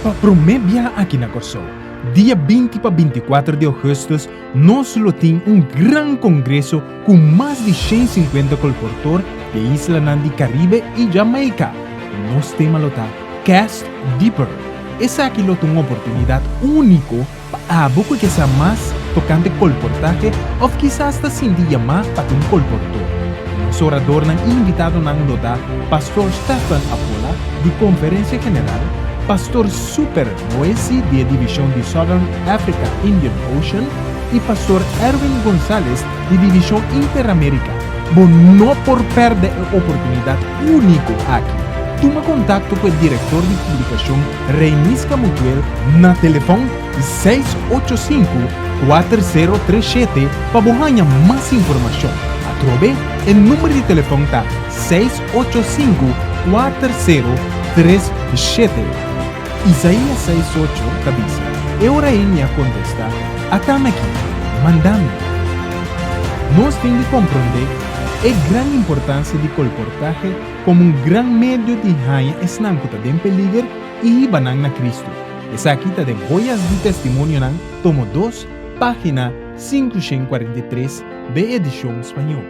Pa promé bia aki na Kòrsou, dia 20 pa 24 di ougùstùs nos lo tin un gran kongreso ku mas di 150 kolportor di e islanan di Karibe i Jamaica. Nos tema lo ta Cast Deeper. Esaki lo ta un oportunidat úniko Pa abo ku ke sa mas tokante kolportahe òf kisas ta sinti yamá pa ta un kolportor, nos oradornan i invitadonan lo ta Pastor Stefan Apola di Konferensia General, Pastor Super Moesi di e Divishon di Southern Africa Indian Ocean i Pastor Erwin Gonzales di Divishon Interamerica. Bo no por pèrdè e oportunidat úniko aki. Tuma kontakto ku e direktor di publikashon Reiniska Mutuel na telefòn 685 4037 pa bo haña mas informashon. Atrobe, e number di telefòn ta 685 4037. Isaías seis ocho ta bisa, E ora ei mi a kontestá, Atami aki, manda mi. Nos tin di komprondé e gran importansia di kolportahe komo un gran medio di haña esnan ku ta den peliger i hiba nan na Kristu. Esaki ta den Joyas di Testimonionan, tomo dos, página 543 den edishon spañó.